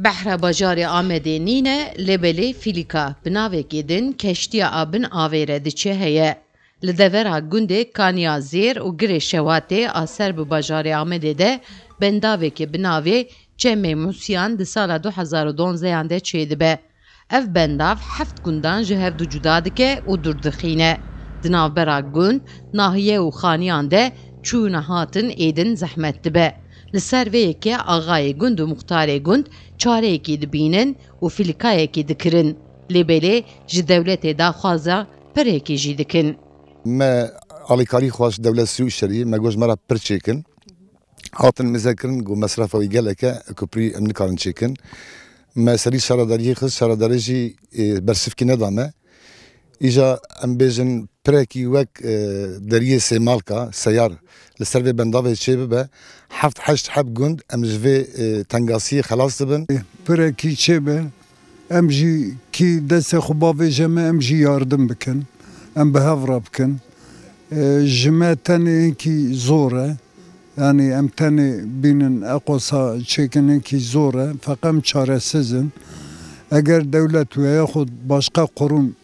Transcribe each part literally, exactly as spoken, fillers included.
Behra bajarê Amedê nîne, lê belê fîlîka bi navekê din keştiya a bin avê re diçe heye. Li devera gundê Kaniya Zêr û Girê Şewatê a ser bi bajarê Amedê de bendavekê bi navê Çemê Musyan di sala du hezar û donzeyan de çêdibe. Ev bendav heft gundan ji hev du cuda dike û dûr dixîne. Di navbera gund, nahiye û xaniyan de çûna hatin êdin zehmet dibe. Li ser vê yekê axayê gund û muxtarê gund çareyekî dibînin û fîlkayekî dikirin. Lê belê ji dewletê daxwaza pirekî jî dikin. Me alîkarî xwest dewlet Sûîşerî, me got me re pir çêkin. Hatin mize kirin, got mesrefa wî gelek e, ku pirî em nikarin çêkin. Me serî şaredariyê xist, şaredarê jî, e, bersivkî neda me. Îja em bêjin pirekî wek, e, deriyê Sêmalka, Seyar, li ser vê bendavê çê bibe, heft heşt heb gund em ji vê, e, tengasiyê xelas dibin. Pirekî çêbe, em jî kî destê xwe bavêje me, em jî yardim bikin, em bi hev re bikin. E, ji me tenê hinkî zor e. Yanî em tenê bînin eqosa çêkin hinkî zor e. Feqet em çaresiz in. Eger dewlet we yaxud başqa qurum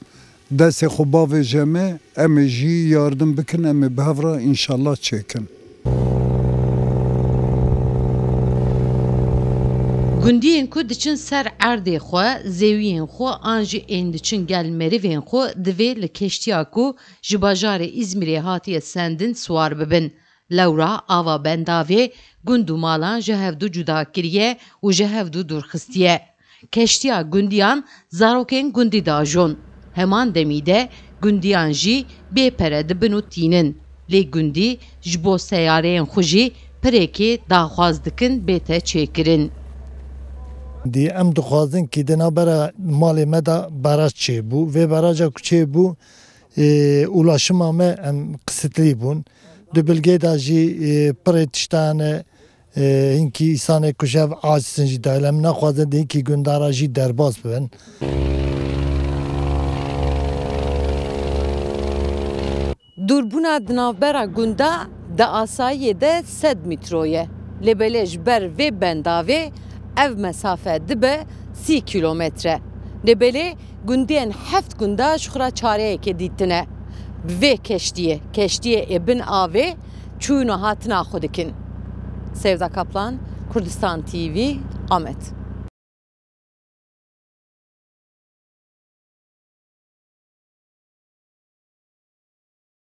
destê xwe bavêje me, em ê jî yardim bikin, em ê bi hev re înşallah çêkin. Gundiyên ku diçin ser erdê xwe, zêwiyên xwe an jî ên diçin gel merivên xwe divê li keştiya ku ji bajarê Îzmîrê hatiye sendin siwar bibin. Lewra ava bendavê gund û malan ji hevdu cuda kiriye û ji hevdu dûr xistiye. Keştiya gundiyan zarokên gundî dajon. Heman demî de gundiyan jî bê pere dibin û tînin. Lê gundî ji bo seyareyên xwe jî pirekê daxwaz dikin bête çêkirin. Dî em dixwazin kî di navbera malê me de baraj çêbû. Vê baraja ku çêbû, e, ulaşima me em qisitlî bûn. Di bilgê de jî, e, pirê tişta hene, e, hinkî îsanê ku ji hev aciz in jî dahil. Em naxwazin di hinkî gundara jî derbas bibin. Dûrbûna di navbera gunda di asayiyê de sed mîtro ye. Lê belê ji ber vê bendavê ev mesafe dibe sî kîlometre. Lê belê gundiyên heft gunda ji xwe re çareyekê dîtine. Bi vê keştiyê, keştiyê ê bin avê çûn û hatina xwe dikin. Sevda Kaplan, Kurdistan T V, Amed.